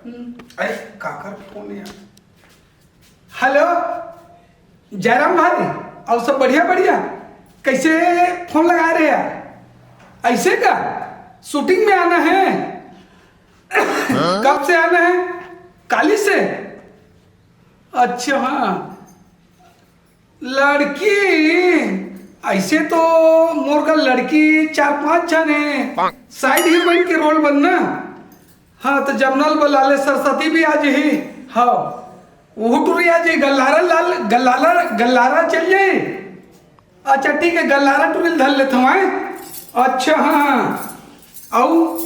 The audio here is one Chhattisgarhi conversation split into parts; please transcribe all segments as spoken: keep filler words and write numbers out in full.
अरे, काकर फोन हे यार? हेलो, जयराम भाई, अउ सब बढ़िया बढ़िया? कैसे फोन लगा रहे यार? ऐसे का? शूटिंग में आना है? कब से आना है? काली से? अच्छा, हाँ। लड़की, ऐसे तो मोर का लड़की चार पांच झन हे। साइड हीरोइन के रोल बनना। हाँ, तो जमनल बलाले सरस्वती भी आ जही। हाँ, वो टुरी आ जही, गल्हारा लाल, गल्हारा, गल्हारा चल जाई। अच्छा, ठीक है, गल्हारा टुरी ल धर लेत हवं। अच्छा, हाँ, हाँ। अउ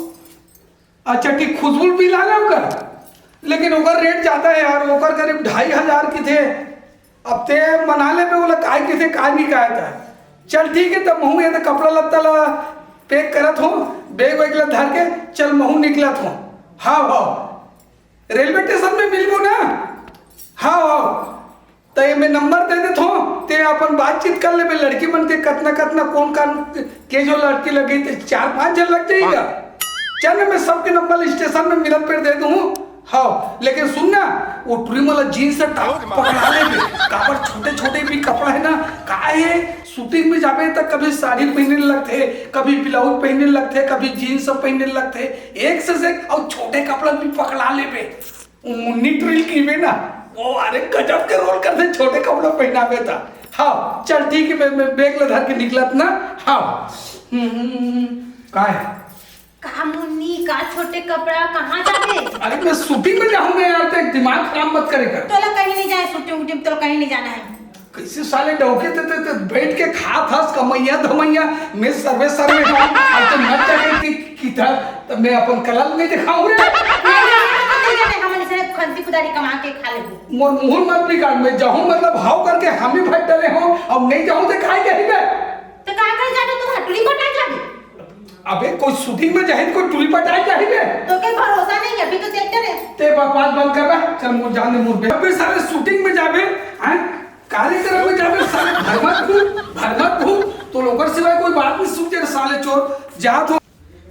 अच्छा, ठीक, खुशबू भी ला ले ओकर, लेकिन ओकर रेट ज्यादा है यार, ओकर करीब ढाई हजार की थे। अब ते मना ले पे, बोला, काय की थे, काय नहीं काय था। चल, ठीक है, तब महू ये तो कपड़ा लत्ता ला पैक करत हो, बैग वैग ला धर के, चल, महू निकलत हो। हाँ, हाँ, रेलवे स्टेशन में मिलबो ना। हाँ, हाँ, त ये मैं नंबर दे देत हो, ते अपन बातचीत कर लेबे, लड़की मन के कतना कतना कौन काम के जो लड़की लगे, ते चार पांच झन लग जाएगा। चल ना, मैं सबके नंबर स्टेशन में मिलत पेड़ दे दूँ। हाँ, लेकिन सुन ना, वो टुरी मोला जींस से टॉप पकड़ा लेबे, काबर छोटे छोटे भी कपड़ा है ना, का है, शूटिंग में जाबे त कभी साड़ी पहने लगथे, कभी ब्लाउज पहने लगथे, कभी जींस सब पहने लगथे, एक से एक, और छोटे कपड़ा भी पकड़ा लेबे। मुन्नी टुरी ल कहिबे ना, वो अरे गजब के रोल करथे, छोटे कपड़ा पहनाबे त। हाँ, चल ठीक है, मैं, मैं बैग ला धर के निकलत ना। हाँ। हम्म, हम्म, हम्म, का है? का मुन्नी, का छोटे कपड़ा, कहाँ जाबे? अरे मैं शूटिंग में जाहूँ ना यार, तो एक दिमाग खराब मत करे कर। तोला कहीं नहीं जाए, शूटिंग वूटिंग तोला कहीं नहीं जाना है। कैसे साले डौके ते, ते, ते बैठ के खात हस कमैया धमैया, मैं सर्वे सर्वे हूँ, अब तो मत जाके कि, कि था, तो मैं अपन कला नहीं दिखाऊँ रे। नहीं, नहीं, नहीं, नहीं, नहीं, हम ऐसे खंती कुदारी कमा के खा लेबो। मोर मुँह मत बिगाड़, मैं जाहूँ मतलब हाव करके हामी भर डले हो, अब नहीं जाहूँ तो काय जाही बे? तो का करे जाबे, तू टुरी पटाए जाबे? अबे कोई शूटिंग में जाही, कोई टुरी पटाए जाही बे? तो के भरोसा नहीं है, अभी तो देखते रहे। ते बकवास बंद कर बे, चल मोर जान दे मोर बे। अबे साले शूटिंग में जाबे, हैं? कार्यक्रम में जाबे, साले भरमत भू, भरमत भू, तो ओकर सिवाय कोई बात नहीं सुनते रे साले चोर। जा तो।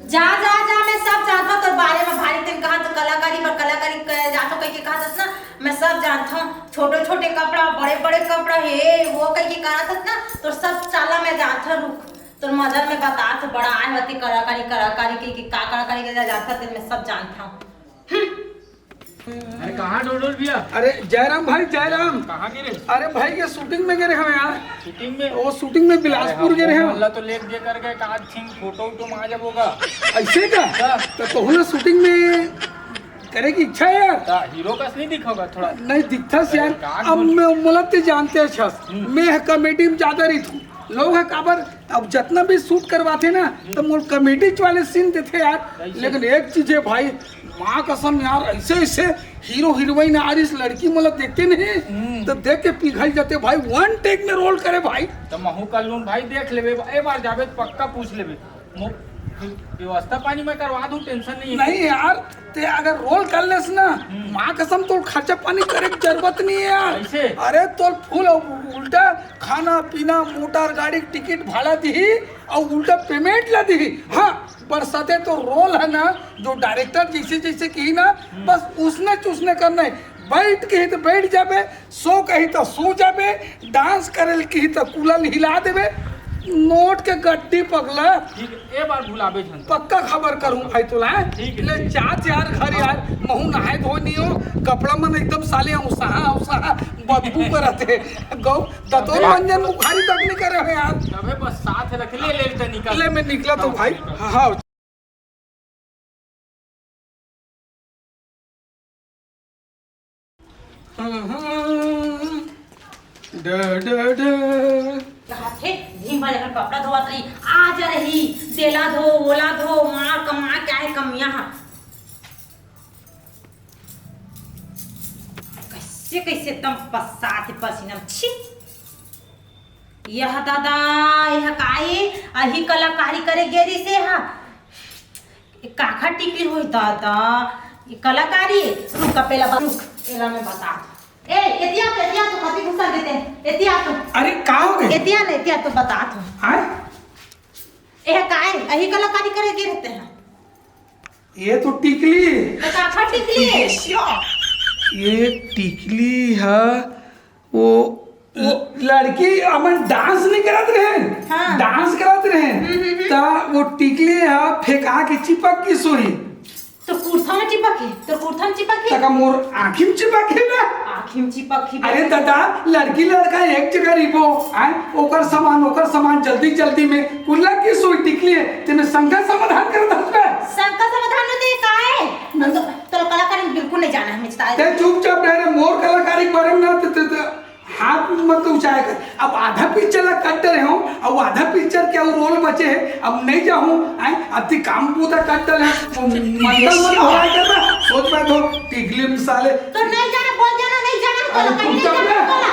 जा, जा, जा, मैं सब जानथों तोर बारे में। भारी तें कहा तो कलाकारी बर कलाकारी करे जाथों कह के कहा थस ना, मैं सब जानथों। छोटे छोटे कपड़ा, बड़े बड़े कपड़ा, हे वो कह के कहा थस ना, तोर सब चाला मैं जानथों। रुक, तोर मदर में बतात बड़ा आए होती कलाकारी, कलाकारी कह के का कलाकारी करे जाथस, तें मैं सब जानथों। हम्म। अरे कहाँ डोडोल भैया? अरे जयराम भाई, जयराम। कहाँ गे रहे? अरे भाई के शूटिंग में गे रहे हवं यार। शूटिंग में? वो शूटिंग में बिलासपुर गे रहे हवं। हमला तो लेट दे कर गए, कहा थिंग फोटो वोटो में आ जाबो गा। ऐसे का? हाँ। तो तोहू ला शूटिंग में करे की इच्छा है यार? का हीरो कस नहीं दिखोगा थोड़ा? नहीं दिखथस अरे यार। का अब बोल- मैं मोला ते जानते हस, हम्म। मैं कॉमेडी में ज्यादा रहिथों। लोग ह काबर, अब जतना भी शूट करवाथे ना, तो मोर कॉमेडी वाले सीन देथे यार। कैसे? लेकिन एक चीज है भाई, माँ कसम यार, ऐसे ऐसे हीरो हीरोइन आ रही, इस लड़की मोला देखते नहीं, हम्म। तो देख के पिघल जाते भाई। वन टेक में रोल करे भाई। तो महू कर लूँ भाई, देख लेबे, ए बार जाबे तो पक्का पूछ लेबे। मो-, व्यवस्था पानी मैं करवा दूँ, टेंशन नहीं है। नहीं यार, ते अगर रोल कर लेस ना, हम्म। माँ कसम तोर खर्चा पानी करे की जरूरत नहीं है यार। कैसे? अरे तोर फुल उल्टा खाना पीना, मोटर गाड़ी के टिकट भाड़ा दिही और उल्टा पेमेंट ला दिही। हाँ, बरसाते तो रोल है ना, जो डायरेक्टर जैसे जैसे कही ना, हम्म। बस उसने चूसने करना है। बैठ कही तो बैठ जाबे, सो कही तो सो जाबे, डांस करे ल कही तो कूला ल हिला देबे। नोट के गड्डी पगला। ठीक है, ए बार भुलाबे झन। पक्का खबर करूँ भाई तोला, हैं? ठीक है, ले ठीक है। जा यार घर यार, महू नहाए धोए नहीं हो, कपड़ा मन एकदम साले औसहा औसहा बदबू करत हे। गौ दतोर मंजन बुखारी तक नहीं करे हो यार। तबे बस साथ रख ले, ले तनिका। ले मैं निकला तो भाई। हाँ, हाँ। ड, ड, ड। कहा थे, दिन भर एकर कपड़ा धोवत रही, आ जा रही, तेला धो, ओला धो, मार कमा क्या है कमिया हा। कैसे, कैसे एकदम पसात पसीना, छी। यह दादा, यह काई, अही कलाकारी करे गेरी से हा। ए, काखर टिकली होई दादा, ये कलाकारी, रुक, का पेला बा-, रुक, एला मैं बता। ए, एतिया तो, एतिया तो, कति घुसा देते हैं, एतिया तो। अरे, का हो गए? एतिया ने, एतिया तो बता तो। हाँ? ए, काय, अही कलाकारी करे के रहते हैं। ये तो टिकली। तो काखर टिकली? ये टिकली ह, वो ल-, लड़की हमन डांस नहीं करत रहे, हाँ। डांस करत रहे, हम्म, हम्म, हम्म। ता वो टिकली ह फेंका के चिपक के सोई। तो कुर्ता में चिपक हे, तो कुर्ता में चिपक हे। तका मोर आँखी में चिपक हे ना। आँखी में चिपक हे। अरे दादा, लड़की लड़का एक जगह रहिबो, आय, ओकर सामान, ओकर सामान, जल्दी जल्दी में कुल्ला की सोई टिकली हे, तेमे शंका समाधान करत हस बे। शंका समाधान में ते का हे? मैं तो, तो कलाकारी में बिल्कुल नहीं जाना है, मैं बता ते चुपचाप रह रे, मोर कलाकारी के बारे में ना, ते, ते, ते, हाथ मत ऊंचाया कर। अब आधा पिक्चर ला कट रहे हो, अब आधा पिक्चर के रोल बचे है, अब नहीं जाहूं, आय, अब ती काम पूरा कट रहे हो, मंडल मत भराय कर ना, सोच पाए तो टिकली में साले। तो नहीं जाना, बोल देना, नहीं जाना, अरे कलाकारी नहीं चुपचाप जाना, रह। बोला।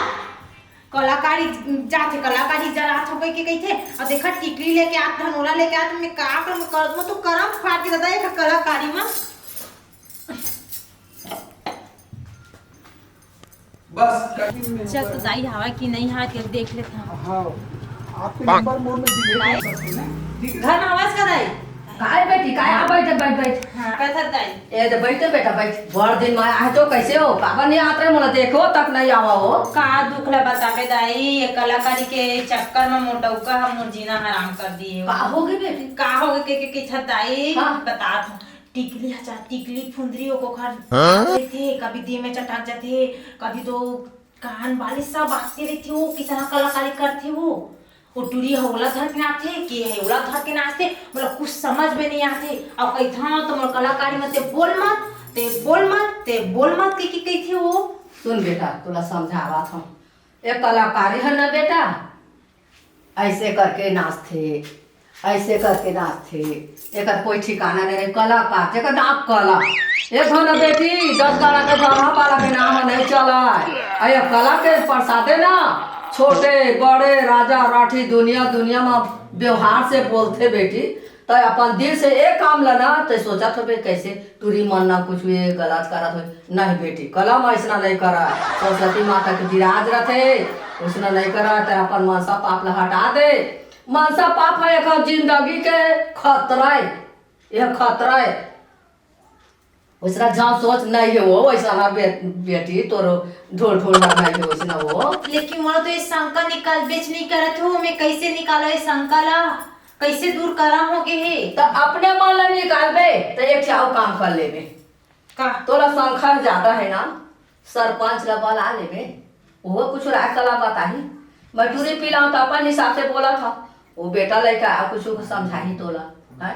कलाकारी जाथे, कलाकारी जरात हो गई के कहिथे, अब देखा टिकली लेके आत, धनोरा लेके आत, मैं का करम, कर, मैं तो करम फाट के दादा, एक कलाकारी में। बस, कहीं में चल, तो दाई हवा कि नहीं हवा, तेल देख लेता हूँ। हाँ, आपके नंबर मोर में delete कर सकते हैं ना। घर में आवाज का दाई? काय बेटी, काय? आ, बैठ, बैठ, बैठ। हाँ, कैसा दाई? ए, तो बैठ, बेटा, बैठ। बड़ दिन में आए तो कैसे हो? काबर नहीं आत रहे, मोला देखो तक नहीं आवा हो। का दुख ला बताबे दाई, ये कलाकारी के चक्कर में मोटौका हम मोर जीना हराम कर दिए हो। का हो गई बेटी? का हो गई के, के, के छत दाई? हाँ। बतात हूँ। टिकली ह, चा-, टिकली फुंदरी ओ कोखर हाँ? रहिथे, कभी देह में चटक जाथे, कभी तो कान बाली सब आते रहिथे, वो कितना कलाकारी करथे वो। वो टुरी ह ओला धर के नाचथे, के ह ओला धर के नाचथे, मतलब कुछ समझ में नहीं आथे। अब कहिथन तो मोर कलाकारी में ते बोल मत, ते बोल मत, ते बोल मत के, के कहिथे वो। सुन बेटा, तोला समझावत हूँ, ये कलाकारी है ना बेटा, ऐसे करके नाचथे, ऐसे करके नाचथे, एकर कोई ठिकाना नहीं रहे। कलाकार, जेकर नाम कला। ए धन बेटी, दस गाना के गाना वाला के नाम नहीं चला। आ ये कला के प्रसादे ना, छोटे, बड़े, राजा, राठी, दुनिया, दुनिया में व्यवहार से बोलथे बेटी। त अपन दिल से एक काम ला ना, त सोचत होबे कैसे टूरी मन ना कुछ ये गलत करत होय। नहीं बेटी, कला में ऐसना नहीं करा। सरस्वती माता के विराज रथे, उसना नहीं करा। त अपन मनसा पाप ला हटा दे। मनसा पाप है एक जिंदगी के खतरा है, यह खतरा है। उसना जहाँ सोच नहीं है वो, वैसा ना बे-, बेटी तोर ढोल ढोल ना नहीं है उसना वो। लेकिन वो तो ये शंका निकाल बेच नहीं करत हो, मैं कैसे निकालो ये शंका ला? कैसे दूर करा हो गे हे? त अपने मन ला निकालबे, त एक चाव काम कर लेबे। का? तोला संखर ज्यादा है ना, सरपंच ला बला लेबे, वो कुछ राय कला बताही। मैं टूरी पिलाऊं त अपन हिसाब से बोला था, वो बेटा लइका आ कुछ समझाही तोला, हैं?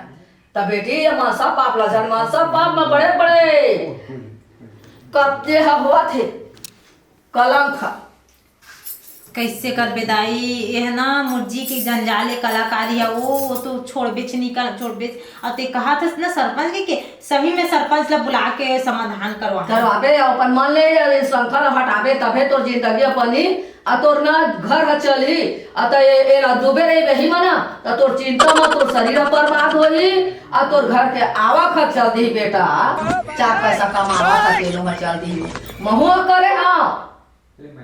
त बेटी, ये मनसा पाप ला झन, मनसा पाप में बड़े बड़े कत्ते ह होवत हे, कलंक ह। कैसे करबे दाई, ये ना मोर जी के जंजाल ए कलाकारी है, वो, वो तो छोड़बेच नहीं कर, छोड़बेच। और ते कहा था ना सरपंच के, के सही में सरपंच ला बुला के समाधान करवा। करवाबे, अपन मन ले ये शंका ला हटाबे, तभे तोर जिंदगी बनी, आ तोर ना घर ह चलही, आ त ये, ये ना डूबे रही वही मना, त तोर चिंता म तोर शरीर बर्बाद होही, आ तोर घर के आवक ह चल दी बेटा, चार पैसा कमावा खातिर ह चल दी। महुआ करे हाँ,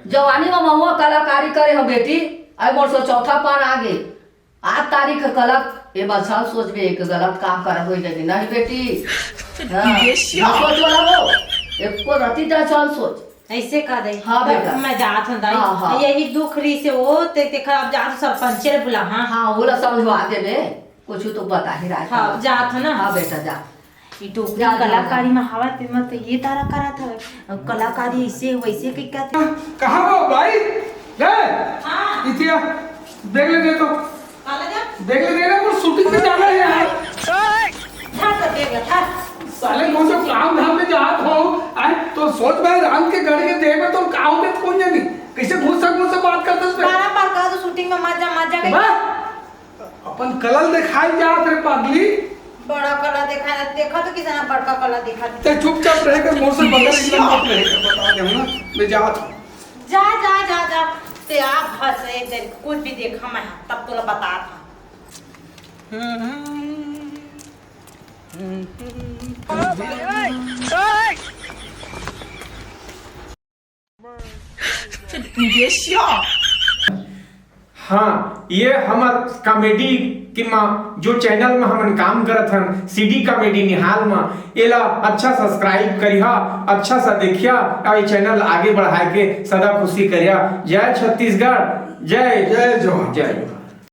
जवानी में महुआ कलाकारी करे हो बेटी, अब मोर से चौथा पान आ गे। आठ तारीख के कलक ए बछाव सोचबे, एक गलत काम कर होई जाही। नहीं बेटी, हाँ, ये श्या। ना सोच वाला हो, एको रति जा चल सोच। ऐसे कह दे। हाँ, तो बेटा। मैं जात हूँ दाई। हाँ, हाँ। यही दुख रही से वो, ते, ते खराब जात हूँ, सरपंचे ले बुला, हाँ। हाँ, वो ला समझवा देबे, कुछ तो बता ही रहा है। हाँ, जात हूँ ना। हाँ, बेटा, जा। ये डोकरी जा, जा, जा। कलाकारी में हवा ते मत ये तारा करत हवे। अब कलाकारी ऐसे वैसे के कहते। कहाँ हो भाई? ले। हाँ। इतिया, देख ले दे तो। काला जा? देख ले दे ना, कुछ shooting पे जाना है यार। जा तो देख ले, जा। साले कौन से काम धाम में जात हो? आए तो सोच भाई, राम के गढ़ के देह में तो का हो गया, कौन जानी कैसे घुस घुस बात करते हैं। बारह बार कहा तो shooting में मत जा, मत जा। वाह! अपन कला ल देखाय जात रे पागली। बड़ा कला देखाय, देखा तो किसान बड़का कला देखा दे। ते चुपचाप रहे कर, मोर से बगल एकदम मत रहे कर, बता दे ना, मैं जात हूँ। जा, जा, जा, जा। ते आप बस एक दिन कुछ भी देखा मैं, तब तोला बता था। हाँ, ये हमर comedy कि माँ, जो चैनल में हमन काम करत हन, सीडी कॉमेडी निहाल में, एला अच्छा सब्सक्राइब करिहा, अच्छा सा देखिया, अउ ये चैनल आगे बढ़ाए के सदा खुशी करिया। जय छत्तीसगढ़, जय जय जोहार। जय जोहार।